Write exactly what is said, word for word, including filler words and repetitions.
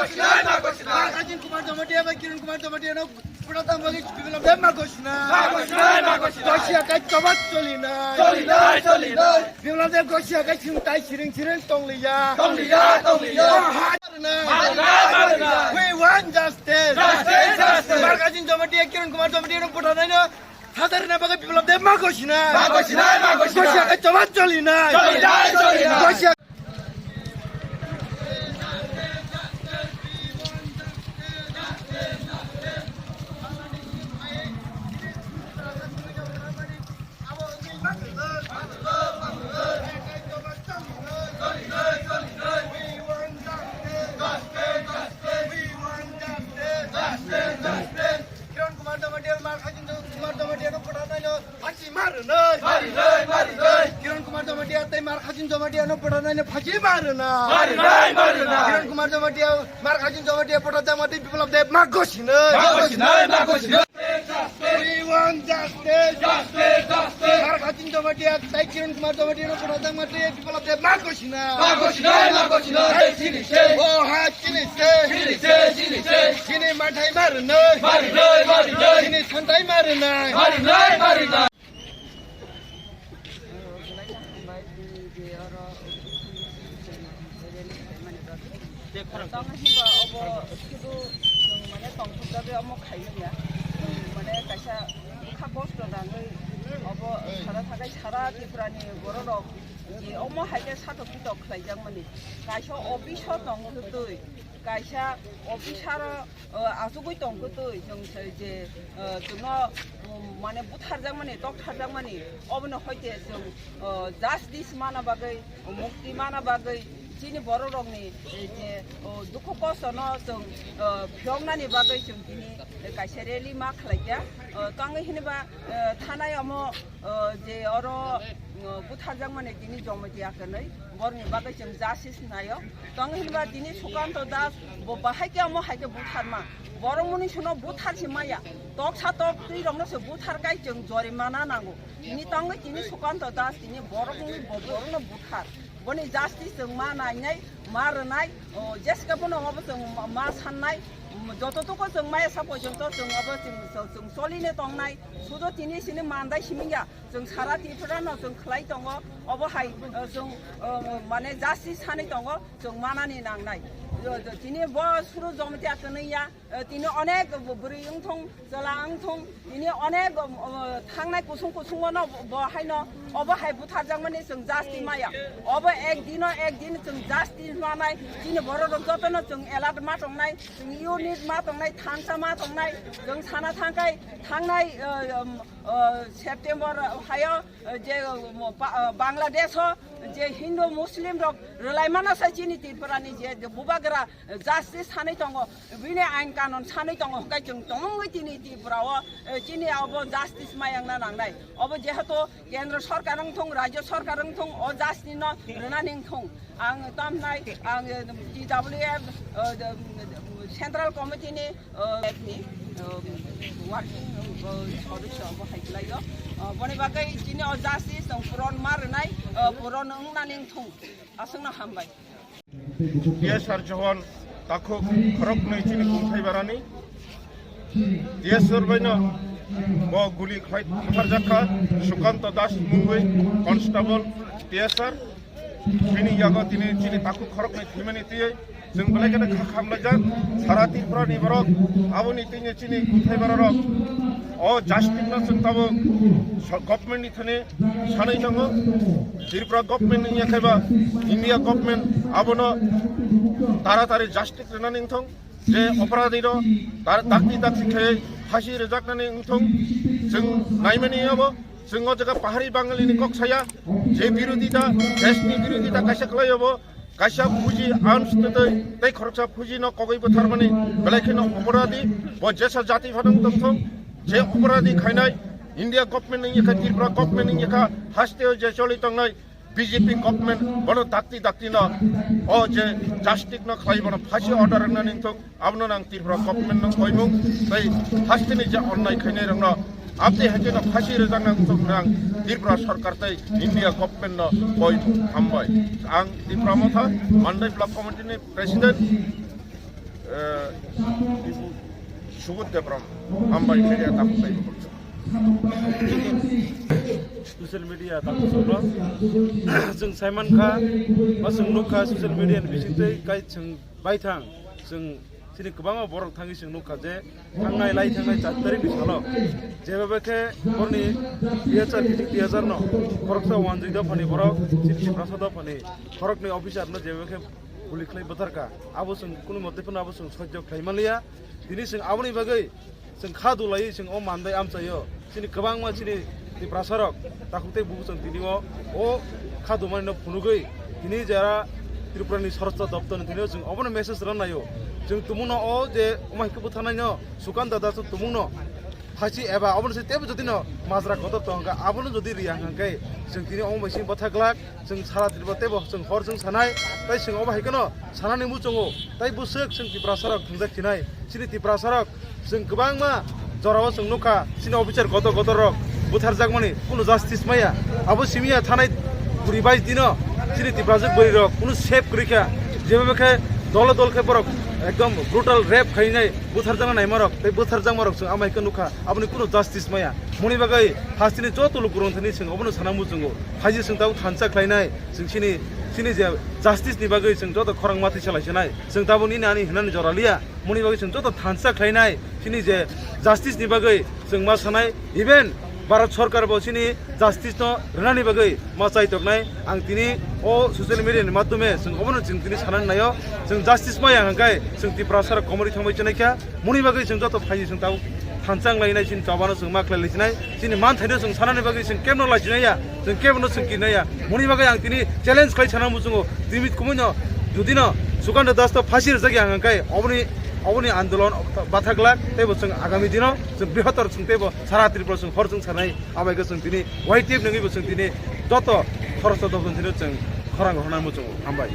Arjun Kumar Jamatia bai Kiran Kumar Jamatia no pura tam bagi biplab de ma gosi na. Ma gosi na, ma gosi na. Gosi akai tobat choli na. Choli na, choli na. Biplab de gosi akai sing tai siring siring tong liya. Tong liya, tong liya. Oh, ha na. Ma na, ma na. We want justice. Justice, justice. Arjun Jamatia, Kiran Kumar Jamatia no pura nai no. Sadar na bagai biplab de ma gosi na. Ma gosi na, ma gosi na. Gosi akai tobat choli na. Choli na, choli na. Gosi Kiran Kumar Jamatia, Mar Khajin Kumar Jamatia no pura nai no. Phaji ma rwnai. Ma rwnai, ma rwnai. Kiran Kumar Jamatia tei Mar Khajin Jamatia no pura nai no phaji ma rwnai. Ma rwnai, ma rwnai. Kiran Kumar Jamatia, Mar Khajin Jamatia pura jama tei biplab de ma gosi nai. Ma gosi nai, ma gosi nai. We want justice. Justice, justice. Mar Khajin Jamatia tei Kiran Kumar Jamatia no pura jama tei biplab de ma gosi nai. Ma gosi nai, ma gosi nai. Hey, chini se. Oh, ha, chini se. Chini se, chini se. Chini mathai ma rwnai. Ma rwnai, ma rwnai. Chini santai ma rwnai. Ma rwnai, ma rwnai. Tamo hwnba obo sudu chwng mane tongthokjagwi omo khaimanya. Chwng mane kaisa bwkha kosto nangwi obo sara thakai sara Tripurani bororok je omo hai khe satok pitok khlaijakmani. Kaisa office-o tongthwtwi, kaisa officer-o, o, achugwi tongthwtwi, chwng se je, o, chwngno, um, mane butharjakmani, toktharjakmani, obono hoite chwng, o, justice mana bagwi, mukti mana bagwi, chini bororokni, e, je, o, dukhu kostono chwng, o, phiyoknani bagwi chwng tini kaisa rally ma khlaikha. O, tongwi hinba, o, thanai omo, o, je oro, o, butharjakmani tini Jamatia kwnwi, borokni bagwi chwng justice naio. Tongwi hinba tini Sukanto Das bo bahai khe omo hai khe butharma. Borok muni suno buthar si maya. Toksa tok twi rokno se buthar kai chwng jorimana nango. Tini tongwi tini Sukanto Das tini borokni bo-, borokno buthar. Boni justice chwng ma nainai, ma rwnai, o, jeske bono obo chwng ma, ma sannai, joto toko chwng maya sa porjonto chwng obo chwng, chwng, chwng choline tongnai. Sudo tini sini mandai simingya, chwng sara Tripura no chwng khlai tongo, obo hai, o, chwng, o, mane justice sanwi tongo, chwng manani nangnai. Jo, jo, tini bo suru Jamatia kwnwi ya, Eh, tini onek bwrwi wngthung, chwla wngthung, tini onek, um, uh, thangnai kusung kusungo no bo haino obo hai butharjakmani chwng justice maya. Obo ek dino ek din chwng justice manai, chini borok rok jotono chwng alert ma tongnai, chwng unit ma tongnai, thansa ma tongnai, chwng sana thangkai thangnai, uh, um, uh, September hayo, uh, je, um, ba-, uh, Bangladesh o je Hindu Muslim rok rwlaimano sai chini Tripura ni je, je bubagra justice sanwi tongo, bini ain kanun sanwi tongo, hwnkhe chwng tongwi tini Tripura o, eh, chini obo justice mayangna nangnai. Obo jehetu kendro sorkar wngthung, rajyo sorkar wngthung, o justice no rwnani wngthung. Ang tamnai, ang, eh, T W F, eh, central committee ni, eh, ni, eh, working, eh, sodosyo obo hai khlaio. Eh, boni bagwi chini o justice chwng puron ma rwnai, eh, puron wngnani wngthung. Aswkno hambai. T S R Johon takhuk khoroknwi chini kungthai barani. T S R baino bo guli khlai butharjakha Sukanto Das mungwi constable T S R. Bini yago tini chini takhuk khoroknwi thwimani twiwi chwng belai kheno kha khamlaijak sara Tripura ni borok. Aboni tini chini kungthai bararok o justice no chwng tabuk so-, government ni thani sanwi tongo. Tripura government wngya khaiba India government abono taratari justice rwnani wngthong, je oporadi no tar-, dakti dakti khe phasi rwjaknani wngthong. Chwng naimani abo, chwng o jaga pahari Bangali ni kok saya, je birodita, desh ni birodita kaisa khlai abo, kaisa phuji arms twtwi tei khoroksa phuji no kogwi butharmani belai kheno oporadi, bo jesa jati phano wng tongthong, je oporadi khainai India government wngya kha, Tripura government wngya kha, haste o je choli tongnai B J P government bono dakti dakti no o je justice no khlai bono phasi order rwnani wngthong. Abono nang Tripura government no koimung tei hasteni je onnai khainai rokno abdi hai no phasi rwjakna wngthok nang Tripura sarkar tei India government no koimung hambai. Ang Tipra Motha Mandai Block Committee ni President. Eh, Subudh Debram, hambai khe ya, tabuk tei bukhuk. Social media tabuk solo. Chwng saiman kha, ba chwng nuk kha social media ni bising tei kai chwng bai thang, chwng chini kwbangma borok thangwi chwng nuk kha je thangnai lai thangnai char tarik ni salo jebebe khe borni dui hazar khe dui hazar no khoroksa wanjwi dophani borok chini Tiprasa dophani khoroknwi officer no jebebe khe guli khlai bwtharkha. Abo chwng kunu mote phano abo chwng sojjo khlai manliya. Tini chwng aboni bagwi chwng kha dulaiwi chwng o mandai amchaio. Chini kwbangma chini Tiprasarok takhuk tei bubu chwng tini o, o kha dumani no phunugwi tini jara Tripura ni Swarashtra Doptor ni tini o chwng obono message rwna naio. Chwng tumungno o je omo hai khe bwtharnai no Sukanta Das tumungno phaisi eba obono se teibo jodi no majra kotor tong kha, abono jodi riya hwnkhe chwng tini omo bai se bwtha glak. Chwng sara Tripura teibo chwng hor chwng sanai, tei chwng obo hai kheno sanani muchungo, tei bwswk chwng Tiprasarok thwngjak sinai. Chini Tiprasarok chwng kwbangma jorao chwng nukha, chini officer kotor kotor rok butharjakmani kunu justice maya. Abo simiya thanai kuri bai dino chini Tiprajwk bwrwi rok kunu safe kwrwi kha, jeba khe dole dol khe borok ekdom brutal rape khainai, butharjakna naimarok tei butharjakmarok chwng amai khe nukha, aboni kunu justice maya. Moni bagwi hasteni joto lukurok thani chwng obono sana muchungo. Phaiji chwng tabuk thansa khlainai, chwng chini, chini je justice ni bagwi chwng joto khorang mati salai sinai. Chwng tabuk nini ani hinani jora liya. Moni bagwi chwng joto thansa khlainai, chini je justice ni bagwi chwng ma sanai. Even Bharat Sarkar bo chini justice no rwnani bagwi ma chaitoknai. Ang tini o social media ni madhyome chwng obono chwng tini sanani naio. Chwng justice maya hwnkhe chwng Tiprasa rok komorwi thangbai chonai kha. Moni bagwi chwng joto phaiji chwng tabuk thansa wng lainai, chini chobano chwng ma khlai lai sinai, chini manthaino chwng sanani bagwi chwng kebno lai sinai ya, chwng kebno chwng kirnai ya. Moni bagwi ang tini challenge khlai sana muchungo, tini kumoino judino Sukanta Das to phasi rwjak ya hwnkhe oboni, oboni andolon batha glak, teibo chwng agami dino chwng brihotor chwng teibo sara Tripura chwng hor chwng sanai, abai khe chwng tini Y T F nangwibo chwng tini joto khoroksa doptor tini chwng khorang rwna muchungo. Hambai.